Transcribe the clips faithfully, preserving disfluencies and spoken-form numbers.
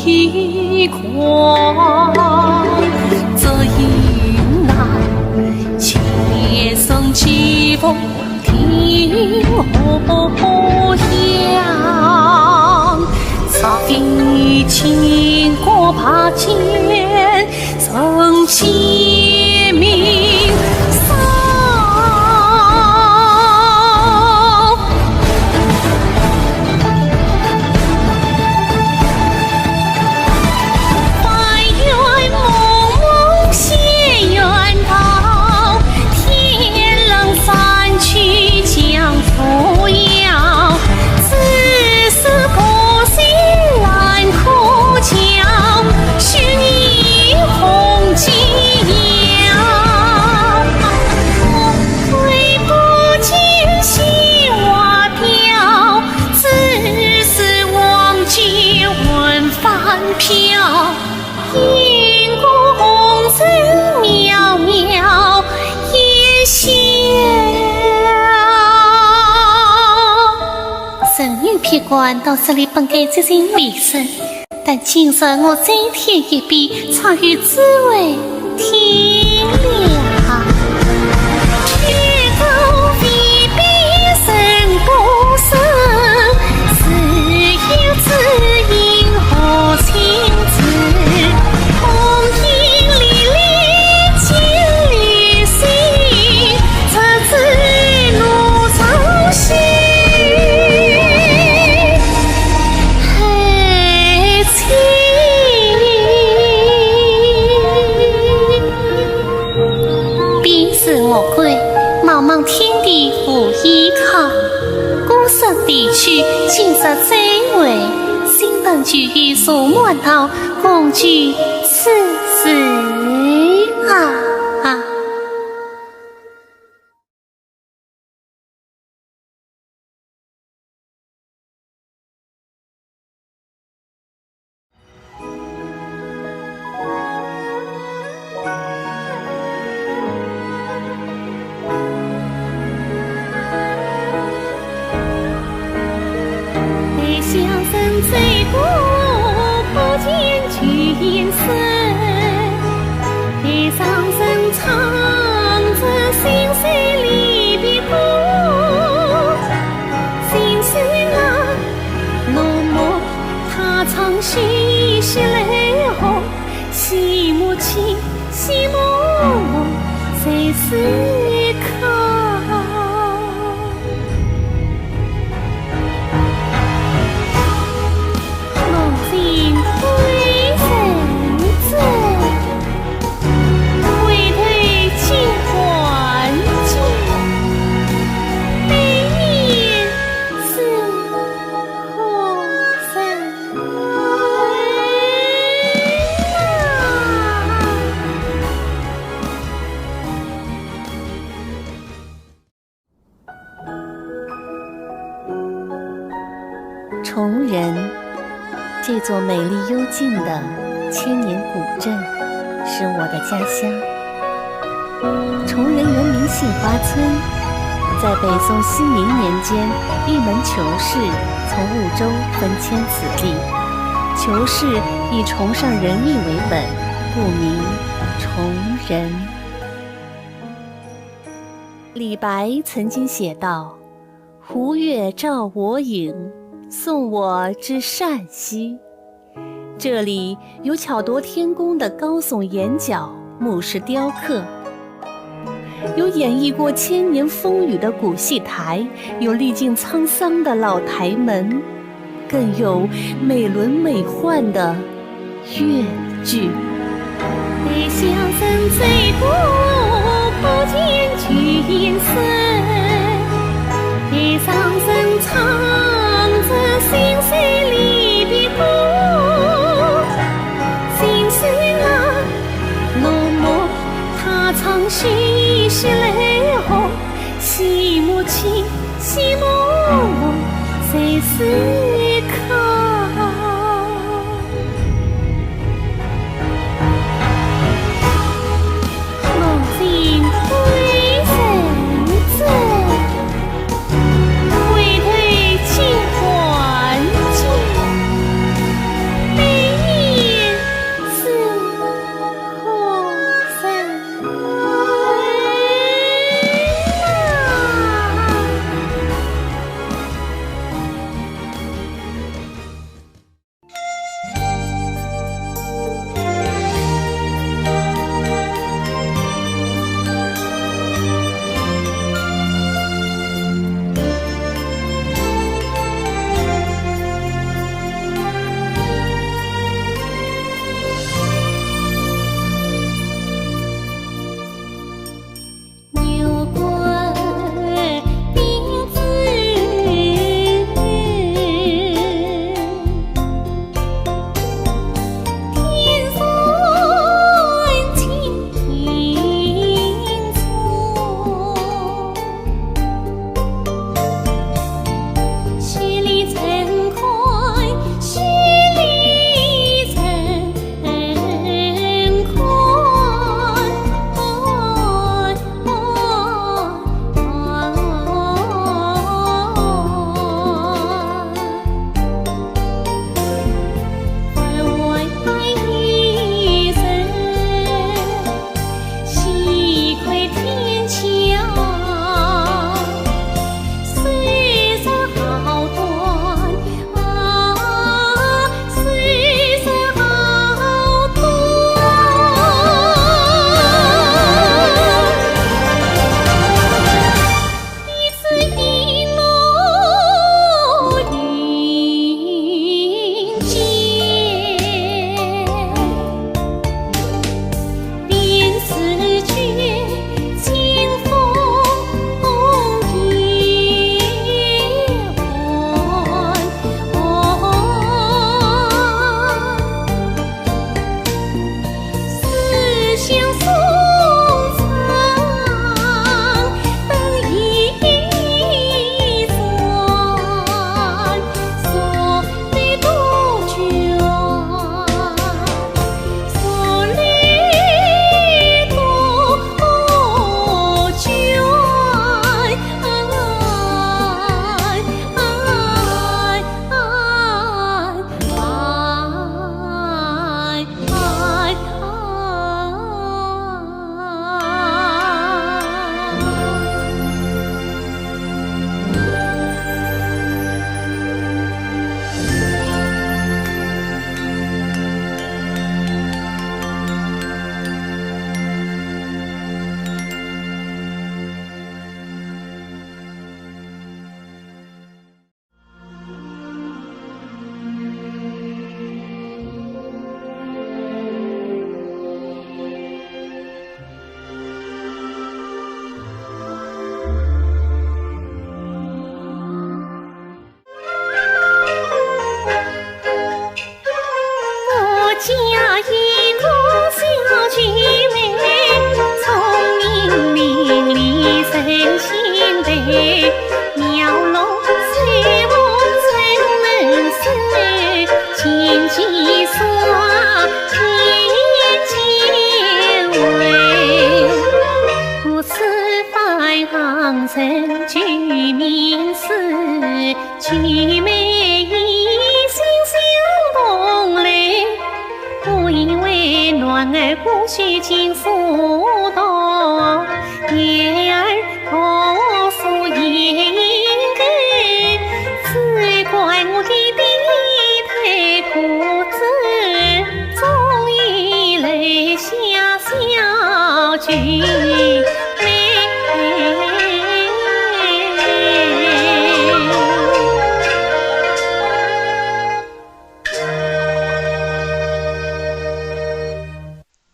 一块。只因那前生积福听和香，若非经过八戒 曾其名少。翻缘梦梦现缘道，天冷山去江扶摇。 只是孤栖兰柯桥，寻你红巾腰。我看不见西花雕，只是望见晚帆飘。 烟过红尘渺渺烟消。人有闭关，到这里本该寂静未生，但今日我再添一遍，才有滋味添了。 边是恶鬼，茫茫天地无依靠。孤身离去，今日再会，心疼旧友茶满堂，共聚此时啊。 崇仁，这座美丽幽静的千年古镇，是我的家乡。崇仁原名杏花村，在北宋熙宁年间，一门裘氏从睦州分迁此地，裘氏以崇尚仁义为本，故名崇仁。李白曾经写道：“湖月照我影，送我至善溪。”这里有巧夺天工的高耸岩角、木石雕刻，有演绎过千年风雨的古戏台，有历尽沧桑的老台门，更有美轮美奂的越剧。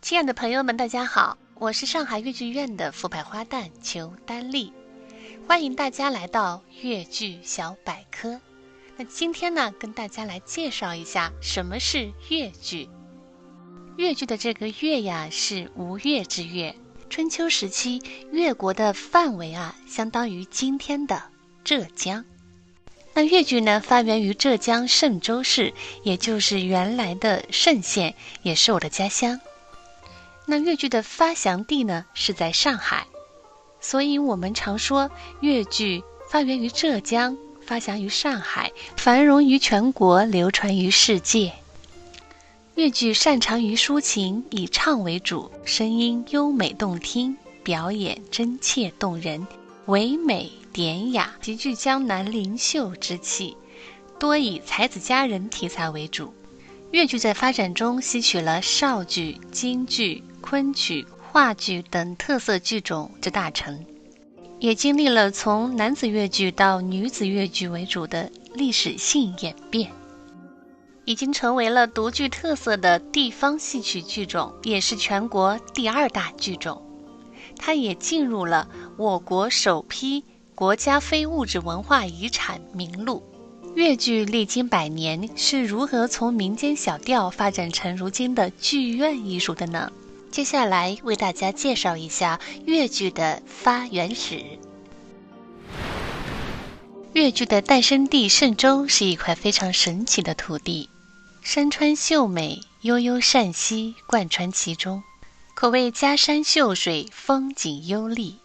亲爱的朋友们，大家好，我是上海越剧院的副派花旦裘丹丽，欢迎大家来到越剧小百科。那今天呢，跟大家来介绍一下什么是越剧。越剧的这个越呀，是吴越之越。春秋时期，越国的范围啊，相当于今天的浙江。那越剧呢，发源于浙江嵊州市，也就是原来的嵊县，也是我的家乡。那越剧的发祥地呢，是在上海，所以我们常说越剧发源于浙江，发祥于上海，繁荣于全国，流传于世界。越剧擅长于抒情，以唱为主，声音优美动听，表演真切动人，唯美典雅，极具江南灵秀之气，多以才子佳人题材为主。越剧在发展中吸取了绍剧、京剧、昆曲、话剧等特色剧种之大成，也经历了从男子越剧到女子越剧为主的历史性演变。 已经成为了独具特色的地方戏曲剧种，也是全国第二大剧种。它也进入了我国首批国家非物质文化遗产名录。越剧历经百年，是如何从民间小调发展成如今的剧院艺术的呢？接下来为大家介绍一下越剧的发源史。 越剧的诞生地嵊州是一块非常神奇的土地，山川秀美，悠悠善溪贯穿其中，可谓家山秀水，风景幽丽。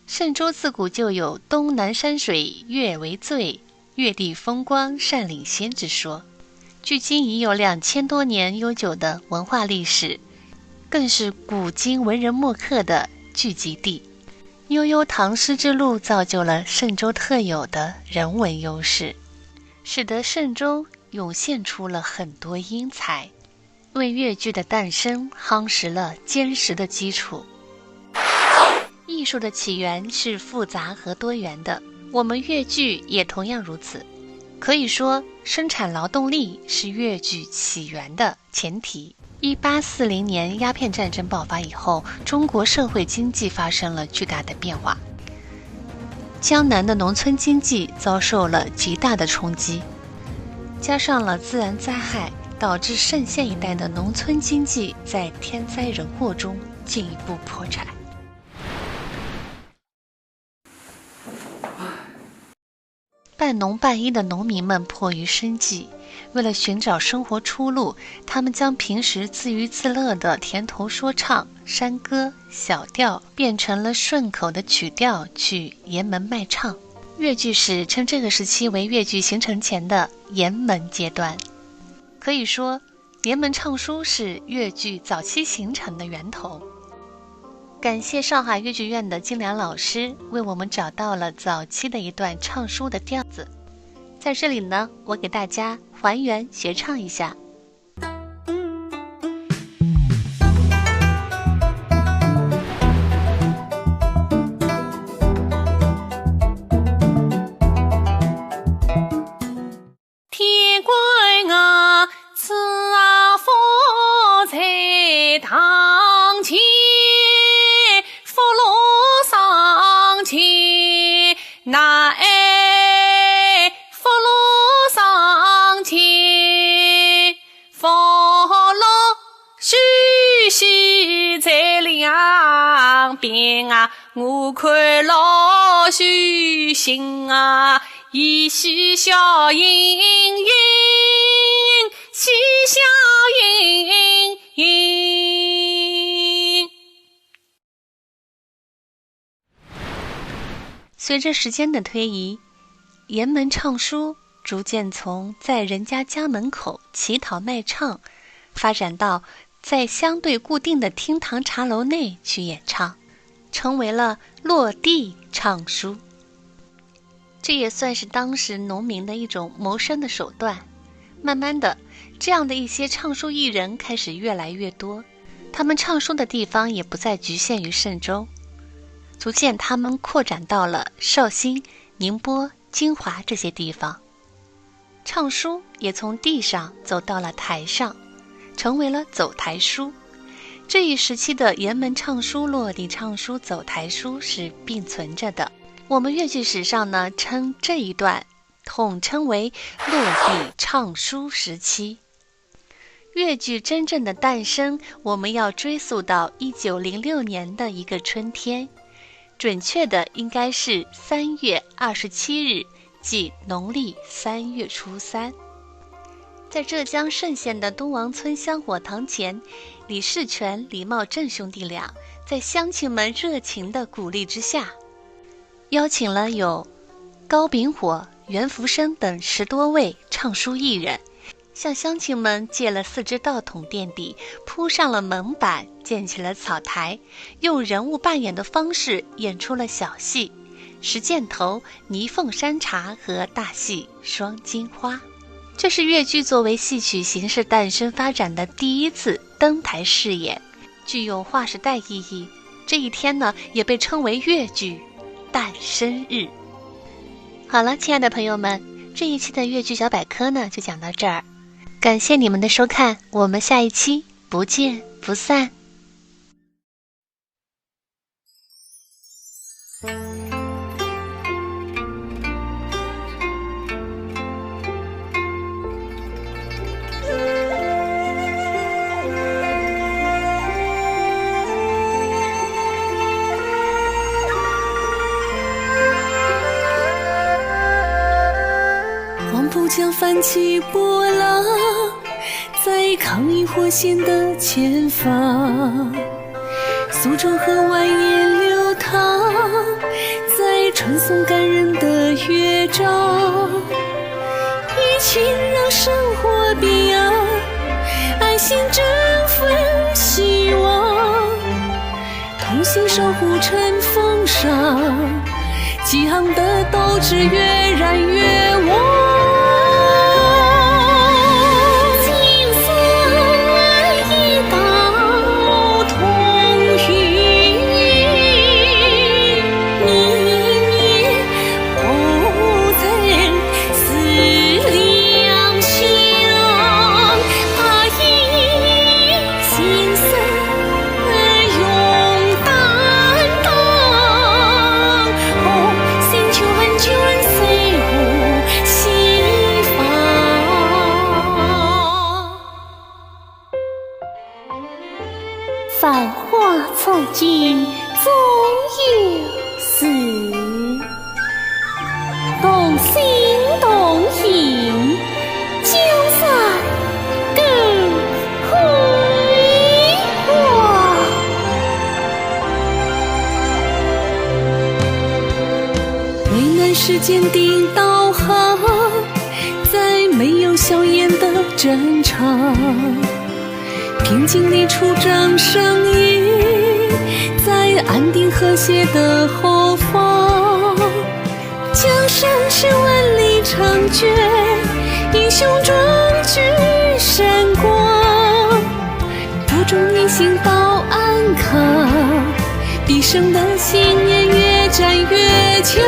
嵊州自古就有“东南山水越为最，越地风光善领先”之说，距今已有两千多年悠久的文化历史，更是古今文人墨客的聚集地。 悠悠唐诗之路造就了嵊州特有的人文优势，使得嵊州涌现出了很多英才，为越剧的诞生夯实了坚实的基础。艺术的起源是复杂和多元的，我们越剧也同样如此。可以说，生产劳动力是越剧起源的前提。一八四零年鸦片战争爆发以后，中国社会经济发生了巨大的变化，江南的农村经济遭受了极大的冲击，加上了自然灾害，导致嵊县一带的农村经济在天灾人祸中进一步破产。半农半医的农民们迫于生计，为了寻找生活出路，他们将平时自娱自乐的田头说唱、山歌、小调变成了顺口的曲调，去沿门卖唱。越剧史称这个时期为越剧形成前的沿门阶段。可以说，沿门唱书是越剧早期形成的源头。感谢上海越剧院的金良老师为我们找到了早期的一段唱书的调子。在这里呢，我给大家还原学唱一下。天官啊，子啊，福在堂前，福禄双全，那哎，福禄双全，福禄 许仙在两边啊，我看老许仙啊，伊喜笑盈盈，喜笑盈盈。 随着时间的推移，沿门唱书逐渐从在人家家门口乞讨卖唱，发展到在相对固定的厅堂茶楼内去演唱，成为了落地唱书。这也算是当时农民的一种谋生的手段。慢慢的，这样的一些唱书艺人开始越来越多，他们唱书的地方也不再局限于嵊州，逐渐他们扩展到了绍兴、宁波、金华这些地方。唱书也从地上走到了台上，成为了走台书。这一时期的沿门唱书、落地唱书、走台书是并存着的。我们越剧史上呢，称这一段统称为落地唱书时期。 越剧真正的诞生，我们要追溯到一九零六年的一个春天，准确的应该是三月二十七日，即农历三月初三。在浙江嵊县的东王村香火堂前，李士全、李茂正兄弟俩在乡亲们热情的鼓励之下，邀请了有高炳火、袁福生等十多位唱书艺人， 向乡亲们借了四只道统垫底，铺上了蒙板，建起了草台，用人物扮演的方式演出了小戏《石箭头》《泥凤山茶》和大戏《双金花》。这是越剧作为戏曲形式诞生发展的第一次登台试演，具有划时代意义。这一天呢，也被称为越剧诞生日。好了，亲爱的朋友们，这一期的越剧小百科呢，就讲到这儿。 感谢你们的收看，我们下一期不见不散。 黄浦江泛起波浪，在抗议火线的前方。苏州河蜿蜒流淌，在传颂感人的乐章。一起让生活变样，爱心振奋希望。 同心守护乘风尚，激昂的斗志越燃越旺。金色一道统一，明年繁花似锦终有时，同心同行，江山更辉煌。危难时坚定导航，在没有硝烟的战场。 平静里出征声音，在安定和谐的后方。江山是万里长卷，英雄壮举闪光。途中逆行到安康，必胜的信念越战越强。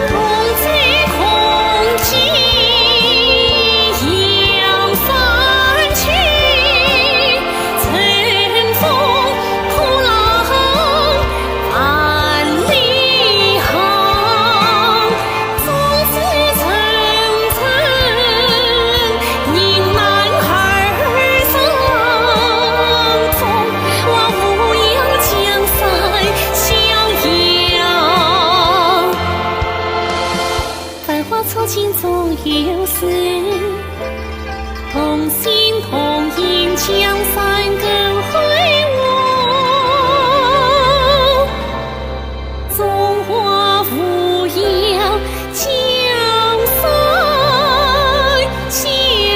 同舟共济扬帆起，乘风破浪万里航。 总是层层迎难而上，风华无恙江山向阳。繁花似锦终有时，同心同行江山更辉煌。 中华无恙，江山向阳。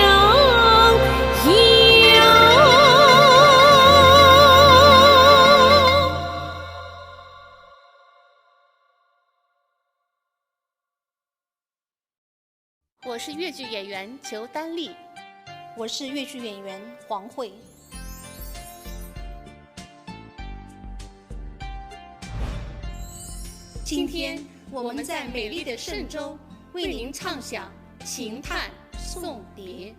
我是越剧演员裘丹丽。我是越剧演员黄慧。今天我们在美丽的嵊州为您唱响评弹送别。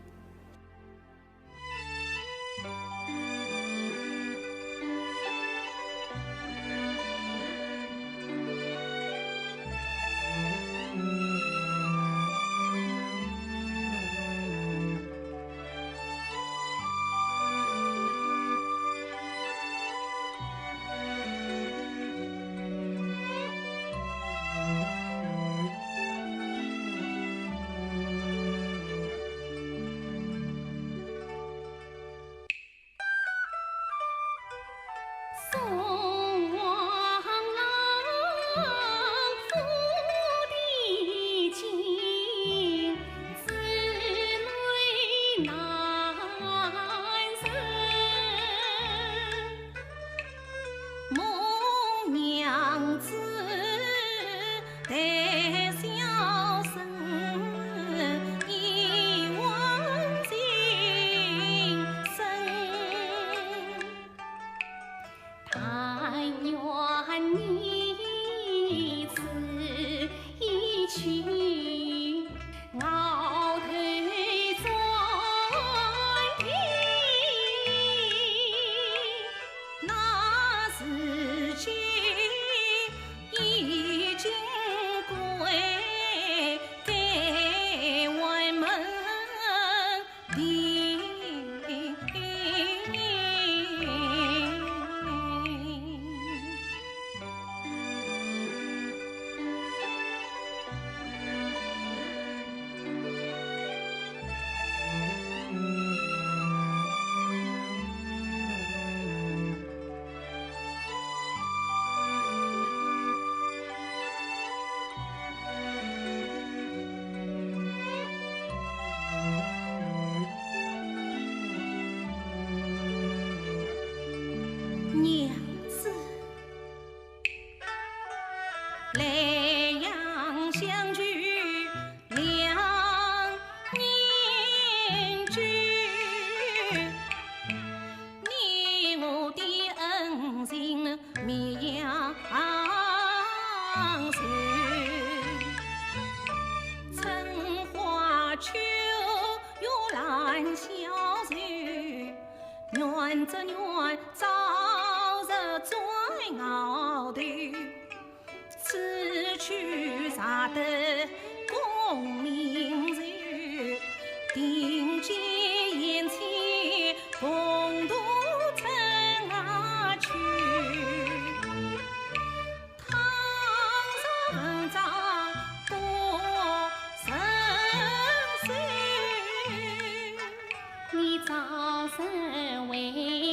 娘子。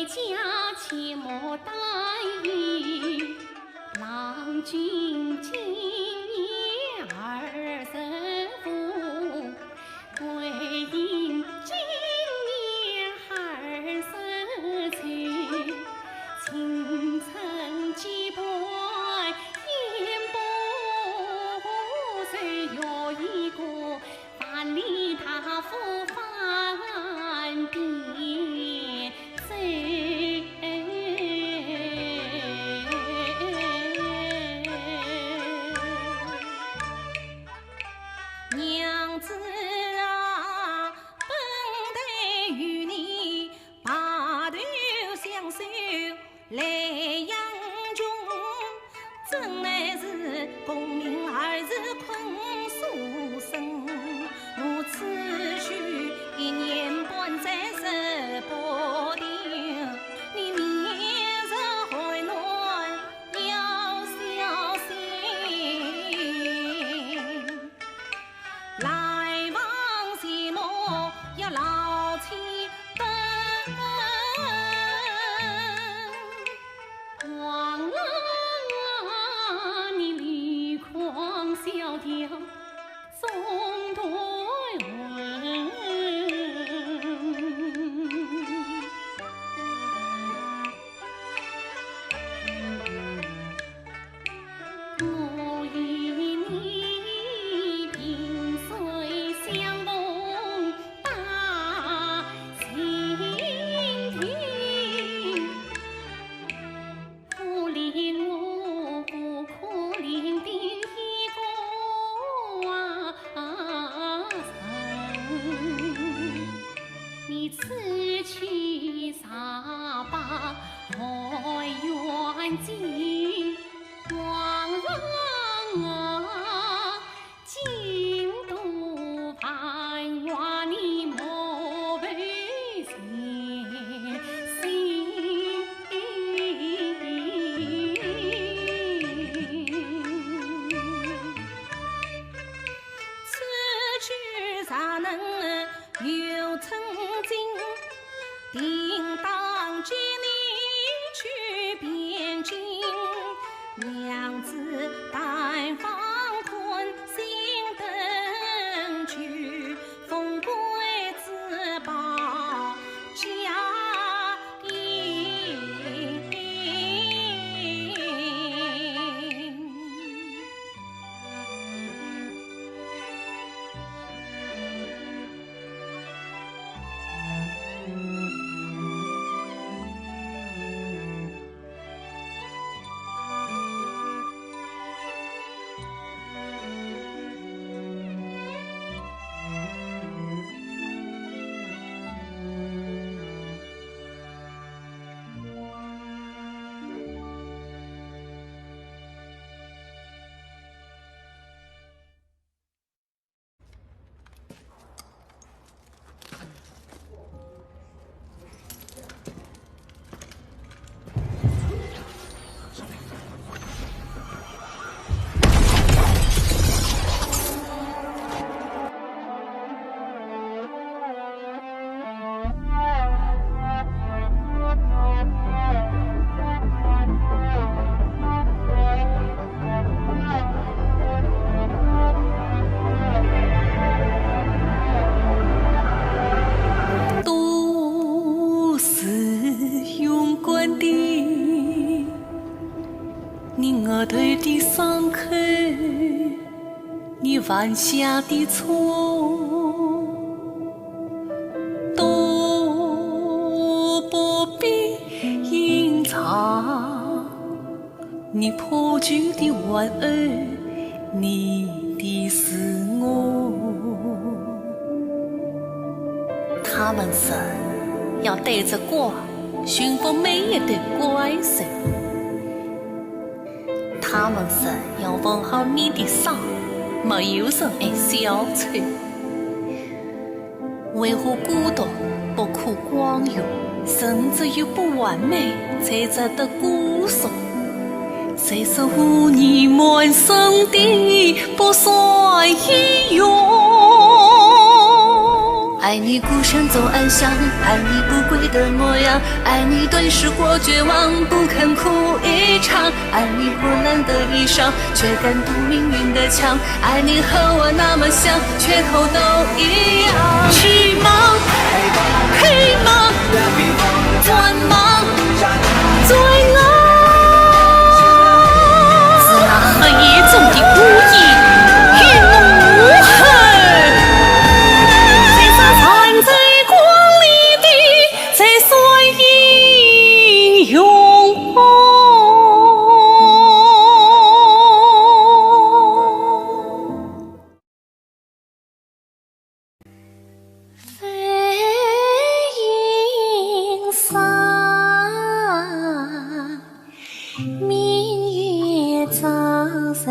家且莫耽延，郎君今年二十五，桂英今年二十秋，青春期盼烟波水，有一个万里大夫万变 娘子啊，本待与你白头相守来养穷，怎奈是功名还是困书生。我此去一年半载日不定，你年日还嫩要小心。 来往寂寞要老妻等。王郎啊，你流狂小调送断魂。 我与你萍水相逢把心停，可怜我孤苦伶仃一个人。你此去 茶罢后园尽，王郎啊，今度盼望你莫负前行。此去若能 有寸进，定当接你去汴京。娘子但放宽心等去，凤归之报佳音。都是勇敢的，你额头的伤口，你犯下的错，都不必隐藏。 你破旧的玩偶，你的自我。他们说要带着光驯服每一对怪兽。他们说要缝好你的伤，没有人爱小丑。 为何孤独不可光荣，人只有不完美才值得歌颂？谁说污泥满身的不算英雄？爱你孤身走暗巷，爱你不跪的模样，爱你对时过绝望，不肯哭一场。爱你破烂的衣裳，却敢堵命运的枪。爱你和我那么像，缺口都一样。去吗？去吗？转吗？转啊！是那黑夜中的孤影与怒吼。在这残碎光里的，在算英雄。 飞云山，明月照人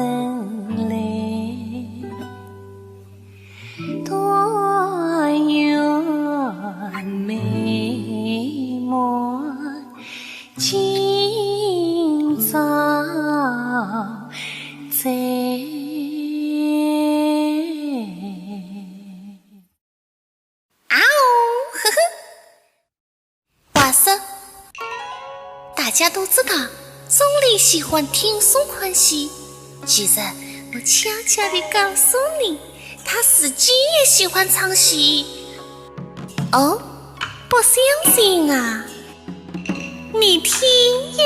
来。但愿美梦今朝在。 啊哦，呵呵。话说，大家都知道钟离喜欢听书看戏，其实我悄悄地告诉你，他自己也喜欢唱戏。哦，不相信啊？ 你听呀。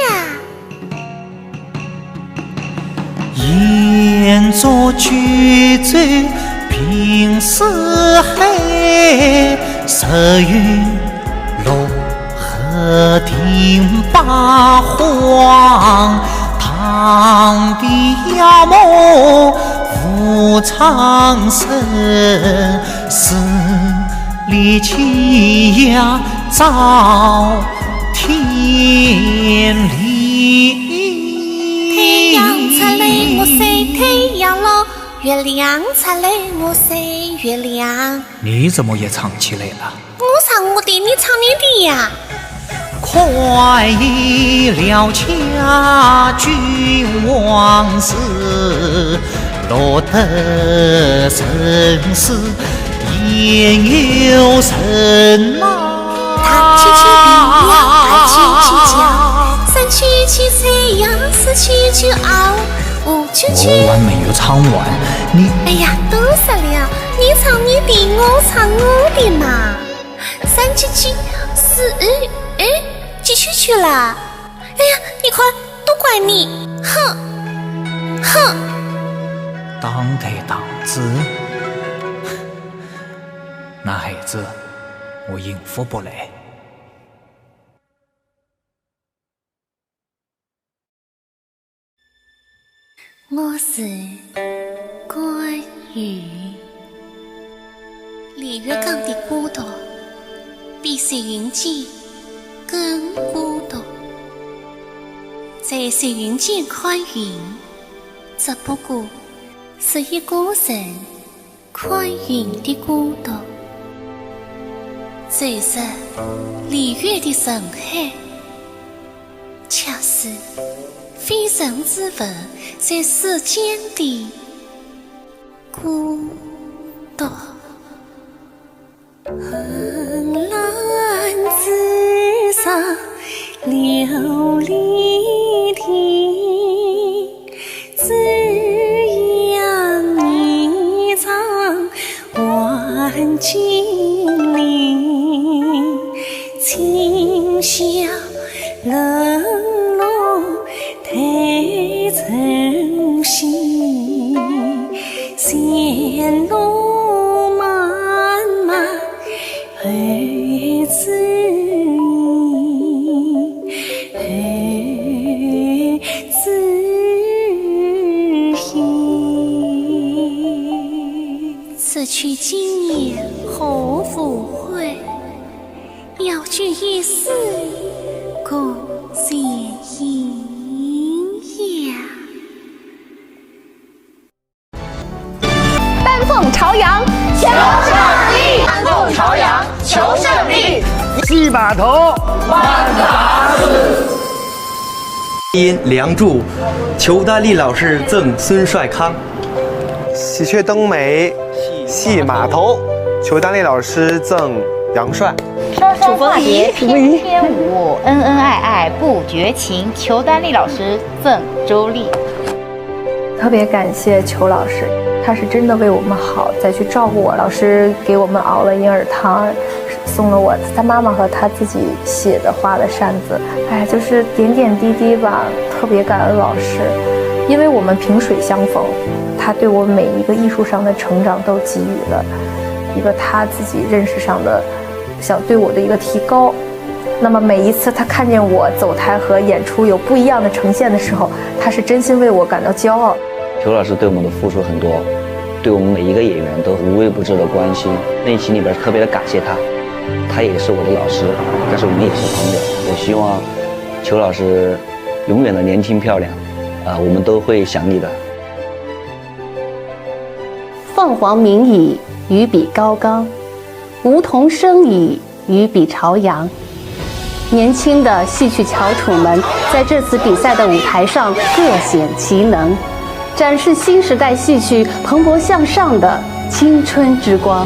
太阳出来我晒太阳咯，月亮出来我晒月亮。你怎么也唱起来了？我唱我的，你唱你的呀。 我还没有唱完，你……哎呀，都说了，你唱你的，我唱我的嘛。三七七，四，哎，哎，几去去了？ 哎呀，你看，都怪你！哼，哼！打对打子，男孩子，我应付不来。 我是关羽。连云港的孤独，比雪云间更孤独。在雪云间看云，只不过是一个人 看云的孤独。其实，连云的人海，却是非人之物在世间的孤独。 横栏之上流离听，夕阳霓裳万金陵。今宵冷落 待晨曦，闲路漫漫后知影，后知影。此去经年何复回？ 要聚一时共闲云呀。丹凤朝阳，求胜利！丹凤朝阳，求胜利！戏码头，万达字。 因梁祝，裘丹丽老师赠孙帅康。喜鹊灯谜，戏码头。求丹丽老师赠杨帅。双双化蝶翩翩舞，恩恩爱爱不绝情。求丹丽老师赠周丽。特别感谢裘老师，他是真的为我们好，再去照顾我。老师给我们熬了银耳汤，送了我他妈妈和他自己写的花的扇子。哎，就是点点滴滴吧，特别感恩老师，因为我们萍水相逢，他对我每一个艺术上的成长都给予了一个他自己认识上的，想对我的一个提高。那么每一次他看见我走台和演出有不一样的呈现的时候，他是真心为我感到骄傲。裘老师对我们的付出很多，对我们每一个演员都无微不至的关心。那一期里边特别的感谢他，他也是我的老师，但是我们也是朋友。我希望裘老师永远的年轻漂亮，啊，我们都会想你的。凤凰鸣矣，予彼高冈；梧桐生矣，予彼朝阳。年轻的戏曲翘楚们在这次比赛的舞台上各显其能，展示新时代戏曲蓬勃向上的青春之光。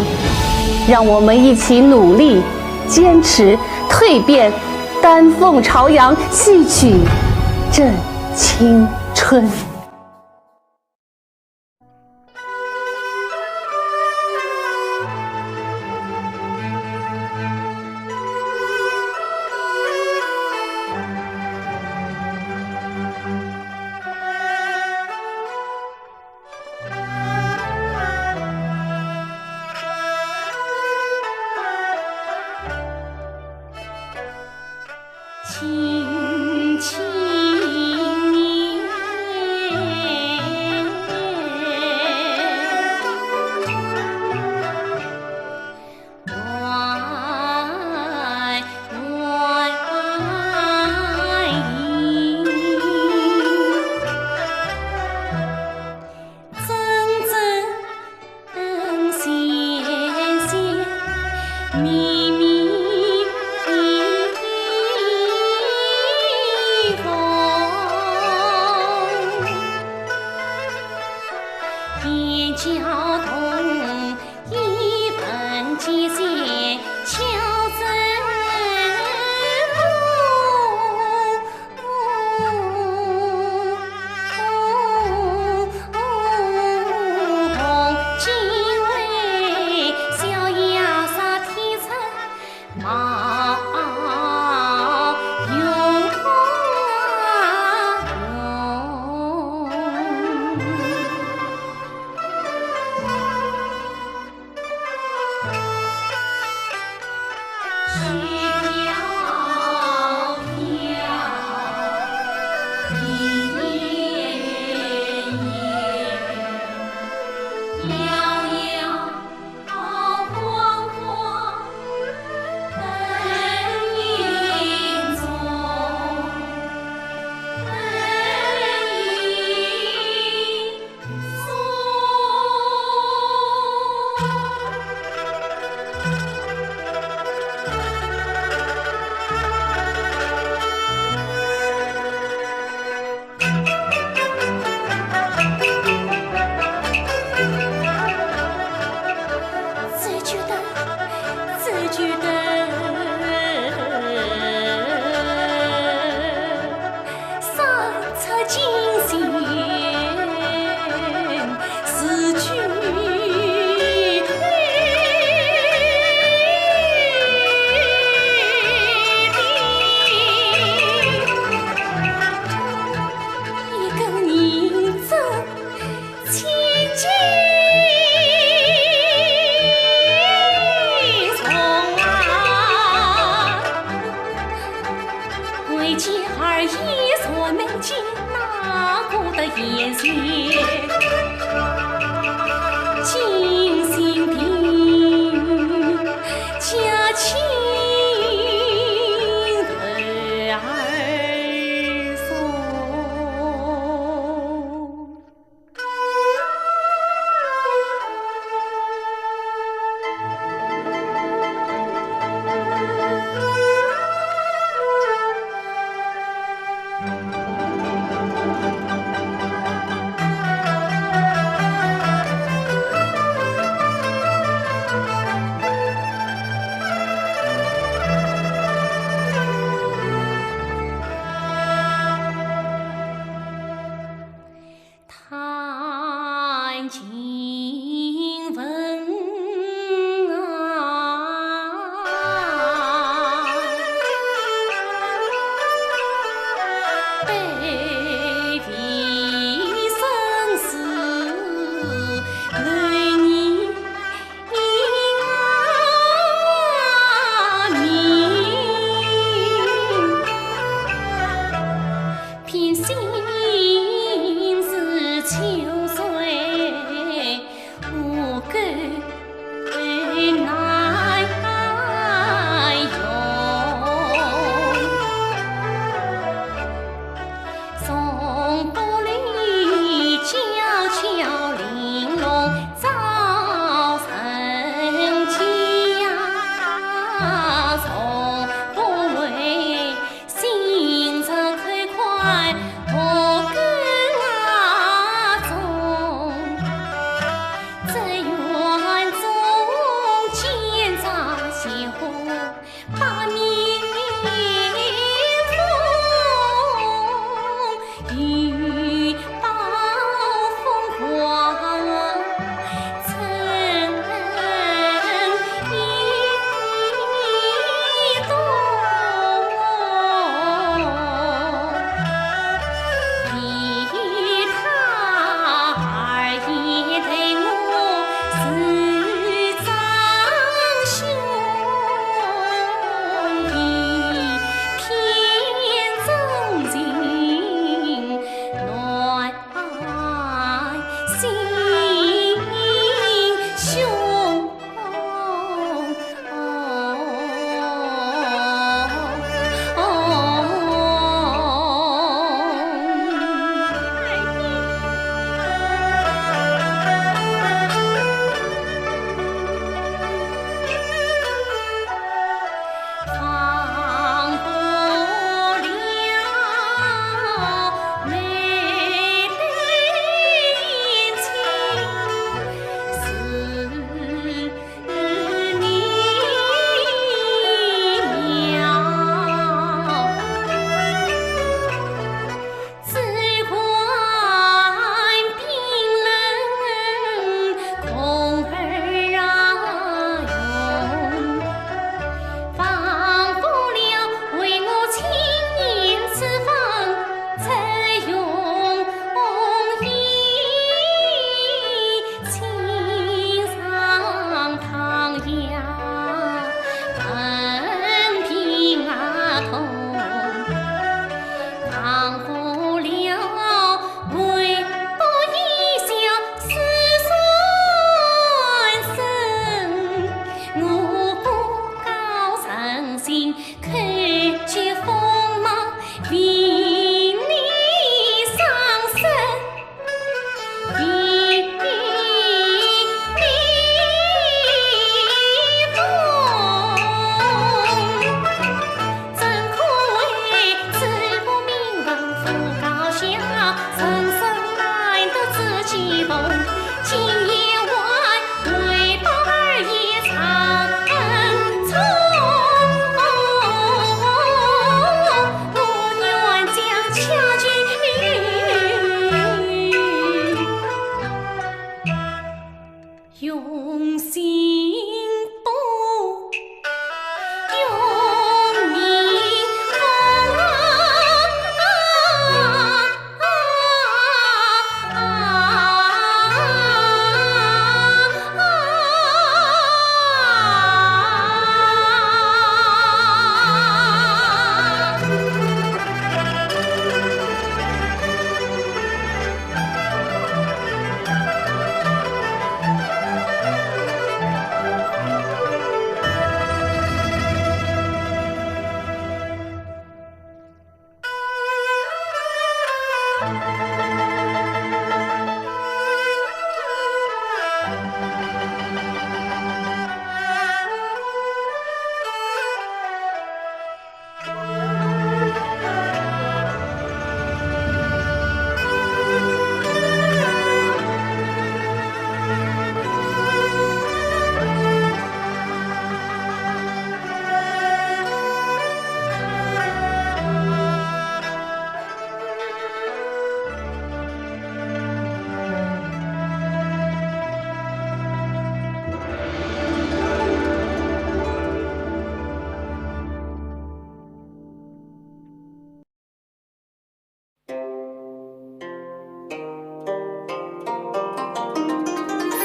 让我们一起努力、坚持、蜕变，丹凤朝阳，戏曲振青春。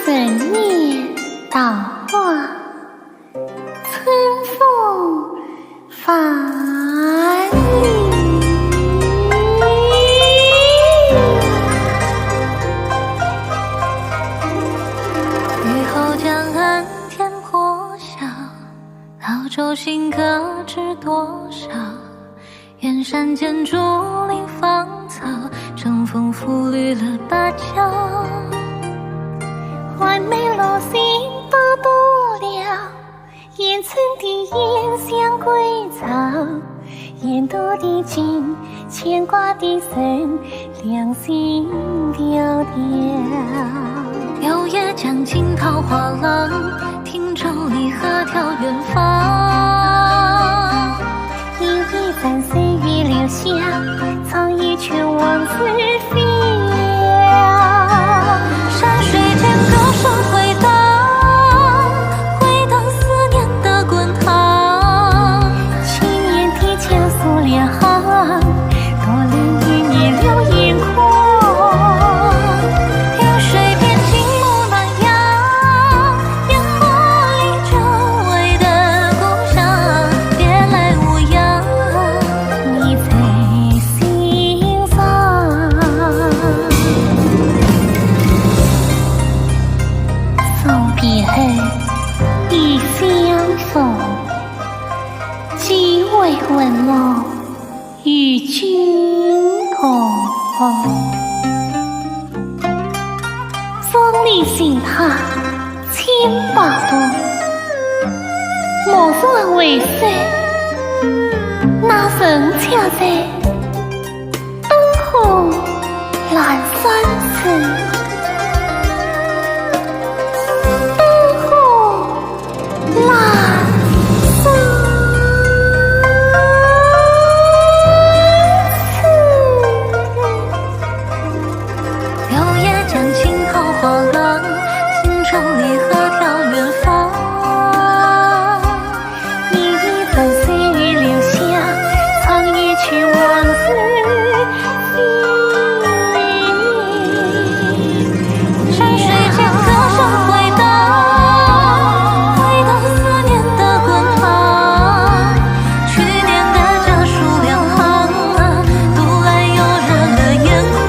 人面桃花，春风万里。雨后江岸天破晓，老舟新客知多少。 远山间竹林芳草，春风拂绿了芭蕉。寒梅落尽不得了，烟尘低吟想归巢。沿途的景，牵挂的人，两心迢迢。柳叶将尽桃花浪， 听众里何条远方。一一斩碎月留香，唱一曲往事飞扬。山水间歌声回荡，回荡思念的滚烫。千年的江苏两岸， 多年与你流眼眶。云水边静沐暖阳，烟波里久违的故乡，别来无恙，你在心上。送别后，一相逢，几回魂梦 与君同。万里寻他千百度，蓦然回首，那人却在灯火阑珊处。灯火 柳叶将尽桃花浪，心中离合飘远方。一一斩碎月留香，唱一曲往事 山水间歌声回荡，回荡思念的滚烫。去年的家书两行，读来又热了眼眶。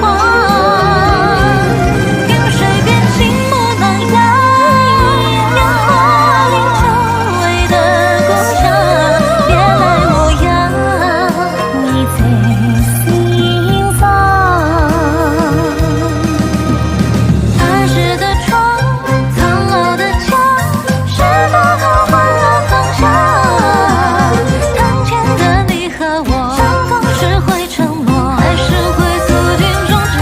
云水边静沐暖阳，烟波里久违的故乡，别来无恙，你在心 上。儿时的床，苍老的家，是否都换了方向？当前的你和我，相逢时会沉默，还是会诉尽衷肠？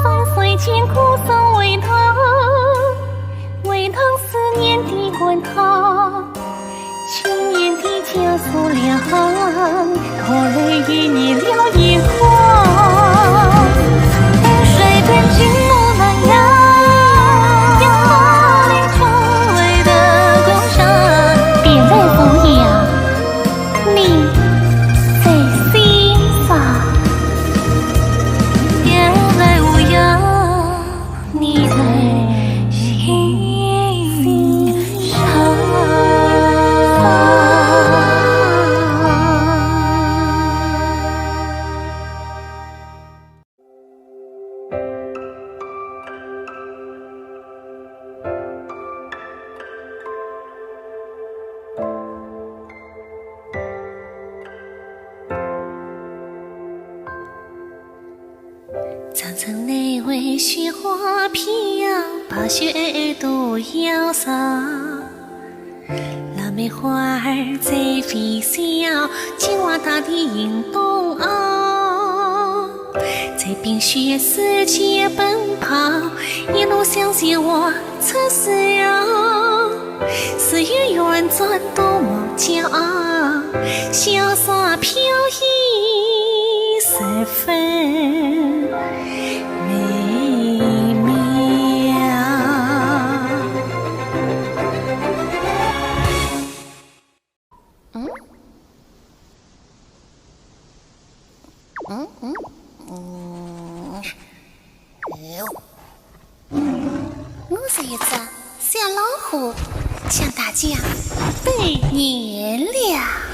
山水间歌声回荡，回荡思念的滚烫。 千年的江苏两岸，徒留一抹了眼光。云水边静沐暖阳，烟波里久违的故乡。别来无恙，你在心上。别来无恙， 你在心上。 长城内外雪花飘，白雪都要融。腊梅花儿在飞笑，金黄大地映冬奥。在冰雪世界奔跑，一路向前我 春思柔，思远远转多么骄傲，潇洒飘逸十分美妙。嗯？嗯嗯。向大家拜年了。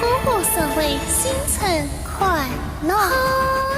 贺贺社会新春快乐！